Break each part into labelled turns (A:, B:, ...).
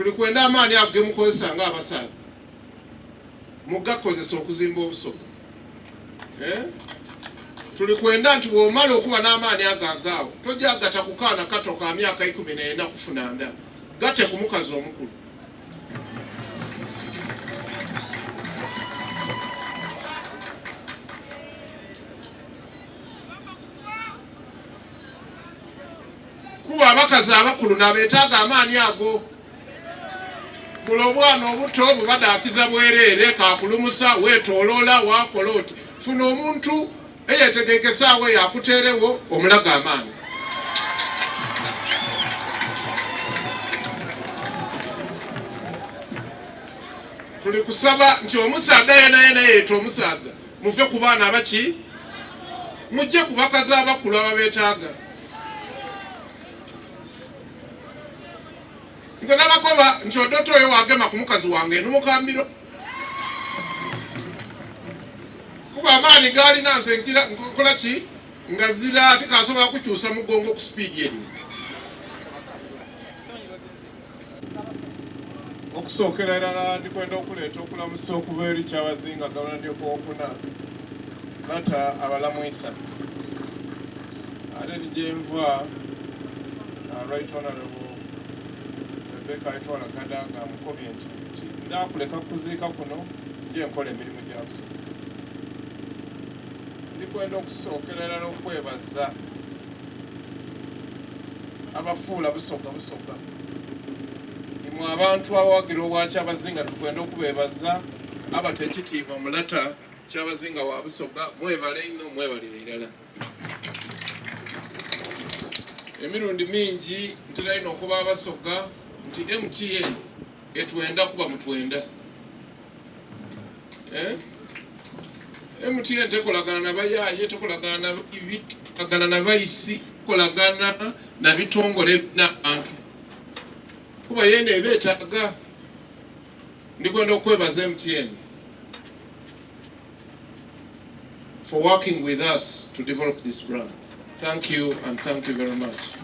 A: Tuli kwenda amaani ago gemukozesa nga abasaadha mugakozesa okuzimba Obusoga. Eh? Tuli kwenda nti bwomala okuba n'amaani ago agaawo tojagata ku kaana kato ka myaka 14 kufuna nda, gate ku mukazi omukulu. Kuba abakazi abakulu nabetaaga amaani ago. Bula obwana obuto bubadaakiza bwereere, kakulumusa, wetoloola, wakola oti. Funa omuntu eyetegeike esaawa eyo akuteerewo omulaga amaani. Tuli kusaba nti omusaadha yenayena yeeta omusaadha, muve ku baana abaki, mujje ku bakazi abakulu ababetaaga. Nze nabakoba nti odoto oyo wagema ku mukazi wange enumukambiro kuba amaani gaalina nze nkira nkola ki nga zira tikasobola kukyusa mugongo ku sipiidi eyo. Okusookera irala ndikwenda okuleeta okulamusa okuva eri Kyabazinga Gabunadyoka owokuna Lata abalamwisa ate ni gyenva uh, Right Honorable Rebecca Aitwala Kadaga mukobye nti ndakuleka kuziika kuno gye nkola emirimu gya Busoga. Ndikwenda okusookera irala okwebaza abafuula Busoga Busoga. Imwe abantu abawagira obwa Kyabazinga tukwenda okubebaza abata ekitiibwa mu Lata Kyabazinga wa Busoga mwebale inho mwebalire irala. Emirundi mingi ntera inho okuba Abasoga nti MTN etwenda kuba mutwenda. Eh? MTN tekolagana na bayaye, tekolagana na bibi, tekolagana na baisi, tekolagana na bitongole n'abantu. Kuba yene ebeetaaga. Ndikwenda okwebaza MTN for working with us to develop this brand. Thank you and thank you very much.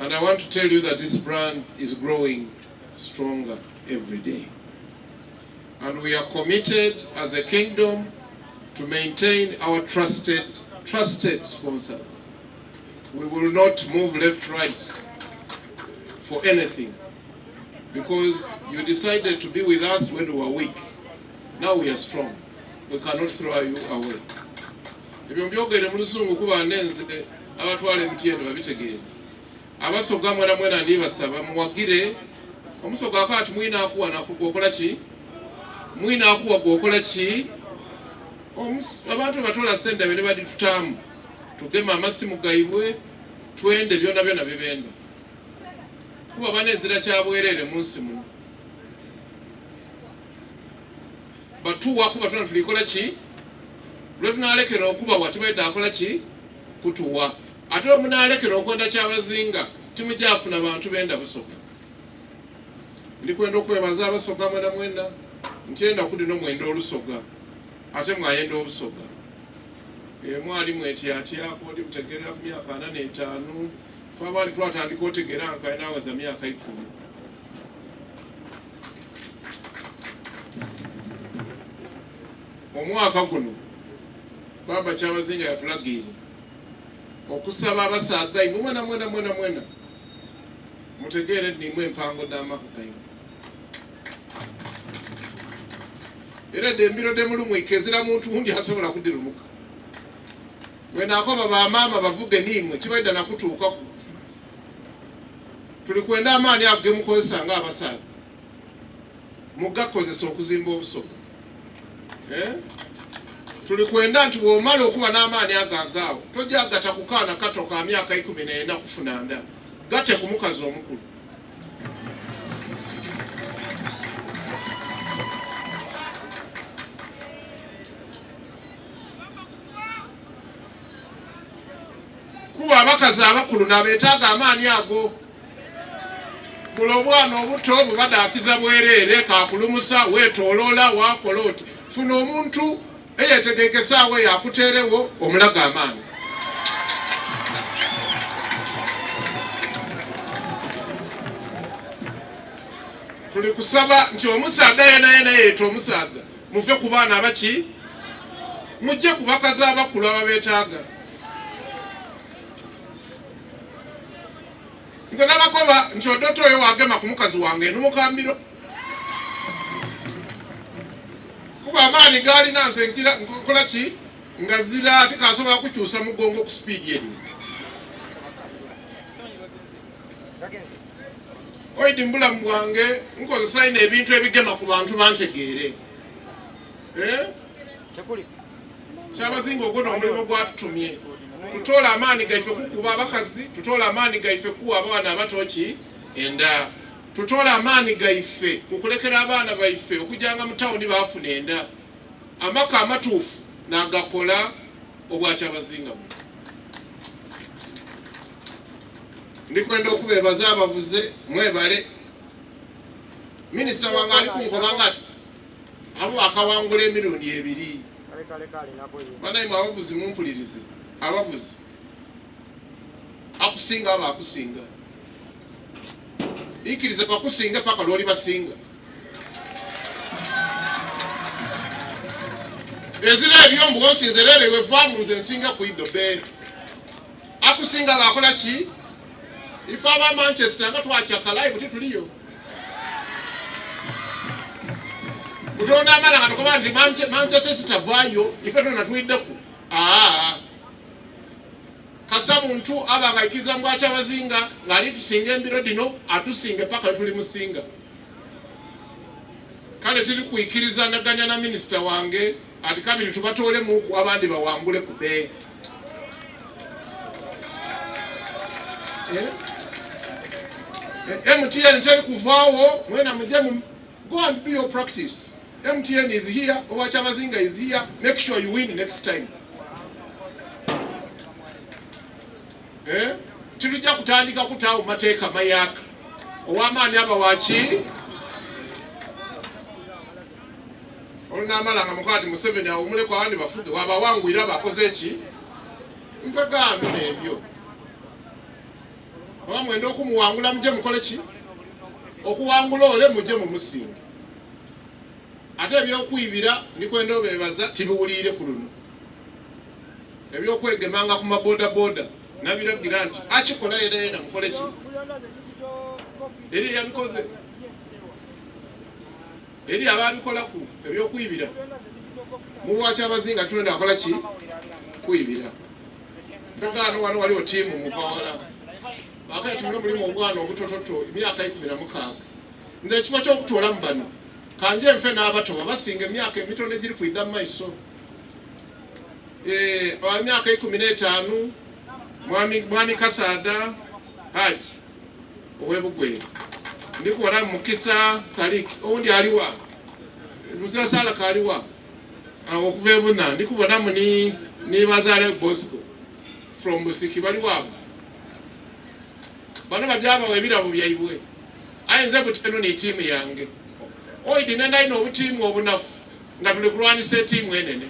A: And I want to tell you that this brand is growing stronger every day. And we are committed as a kingdom to maintain our trusted, trusted sponsors. We will not move left, right for anything because you decided to be with us when we were weak. Now we are strong. We cannot throw you away. Ebyo mbyogere mu luzungu kuba nenze abatwala emiti eno babitegeere. Abasoga mwena mwena ndibasaba muwagire omusoga akola ati mwina akuwa nakugwokola ki mwina akuwa gwokola ki abantu batola sente bene baditutamu tugema amasimu gaibwe twende byona byona bibenda kuba bana ezira kyabwerere munsi muno batuwa kuba tuna tulikola ki lwetunalekera okubawa tibaida akola ki kutuwa Ate bwe munaalekera okwenda Kyabazinga, timujaafuna bantu benda Busoga. Ndi kwenda okwebaza Abasoga mwenamwena nti enaku dhino mwenda Olusoga ate mwayenda Obusoga. E, mwali mwetyatyaku oti mutegeerera ku myaka ana n'etaanu. Fe abandi twatandika otegeera nkaye naweza myaka ikumi. Omwaka guno Baba Kyabazinga yatulagiire okusaba abasaadha imwe mwena mwena mwena mwena mutegeere nimwe empango dh'amaka gaimwe. Era edho embiro dhe mulumwike ezira muntu wundi asobola kudhirumuka. Bwenaakoba bamaama bavuge niimwe tibaidha na kutuukaku. Tuli kwenda amaani ago ge mukozesa ng'abasaadha mugakozesa okuzimba Obusoga. Eh? Tuli kwenda nti bw'omala okuba n'amaani ago agaawo tojagata ku kaana kato ka myaka 14 kufuna nda, gate ku mukazi omukulu. Kuba abakazi abakulu nabetaaga amaani ago. Bula obwana obuto bubadaakiza bwereere, kakulumusa, wetoloola, wakola oti. Funa omuntu eyetegeike esaawa eyo akuteerewo omulaga amaani. Tuli kusaba nti omusaadha yenayena yeeta omusaadha, muve ku baana abaki, muje ku bakazi abakulu ababeetaaga. Nze nabakoba nti odoto oyo wagema ku mukazi wange enumukambiro kuba amaani gaalina nze nkira nkola ki nga zira tikasobola kukyusa mugongo ku sipiidi eyo. Oidi mubulamu bwange nkozesa ino ebintu ebigema ku bantu bantegeere. Eh? Kyabazinga ogwo n'omulimu gwatutumye. Tutoola amaani gaife kukuba abakazi, tutoola amaani gaife kuwa abaana abato ki enda. Tutoola amaani gaife kukulekera abaana baife okujanga mu tawuni baafuna enda. Amaka amatuufu n'agakola obwakyabazinga buno. Ndi kwenda okubeebaza abavuze mwebale. Minisita wange ali kunkoba nga ati abo akawangula emirundi ebiri. Banaimwe abavuzi mumpulirize, abavuzi akusinga aba akusinga, ikiriza bakusinge paka lwoli basinga. Ezira ebyo mbu onsinze leero iwe vaamu nze nsinga ku idobe. Akusinga bakola ki? Ife aba Manchester nga twakyakala ibu tituliyo. Mutonda amala nga tukoba nti Manchester City avaayo ife tuna twiddeku. Aa kasita muntu aba nga aikiriza mu bwakyabazinga ng'ali tusinga embiro dhino atusinge paka lwe tulimusinga. Kale tiri kwikirizanaganya na minisita wange ati kabiri tubatoolemu abandi bawangule ku be. Eh? Eh, MTN teri kuvaawo mwena muje mu go and do your practice. MTN is here, Owakyabazinga is here, make sure you win next time. Eh? Titujja kutandika kutaawo mateeka mayaka. Ow'amaani aba waki? Olunamala nga mukola ati Museveni awumuleko abandi bafuge, wabawangwira bakoze ki? Mpagaano n'ebyo. Oba mwenda okumuwangula muje mukole ki? Okuwangula ole muje mumusinge. Ate ebyokwibira ndikwenda obebaza tibiwuliire ku luno. Ebyokwegemanga ku mabodaboda nabiragira nti akikola yena yena mukole ki? Eri eyabikoze eri ababikolaku ebyokwibira mubwakyabazinga tulenda akola ki? Kwibira. Fegano wano waliwo tiimu muvawala akati muno mulimu obwana obutototo emyaka 16 nze ekifo ky'okutoolamu bano kanje nfe n'abato babasinga emyaka emitono egiri kwidha mu maiso. Eh, emyaka 15 mwami, mwami Kasaada Haji ow'ebugwe ndikuwala Mukisa Salik owundi aliwa Muzira Salaka aliwa okuva ebuna ndikubonamu ni, ni Bazale Bosco from Busiki baliwo abo bano bajabawa ebirabo byaibwe aye nze buteno ni tiimu yange oidi nendalina obutiimu obunafu nga tuli kulwanisa etiimu enene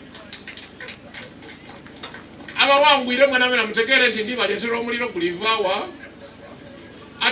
A: abawangwire mwenamwena mutegeere nti ndibaleetera omuliro gulivaawa.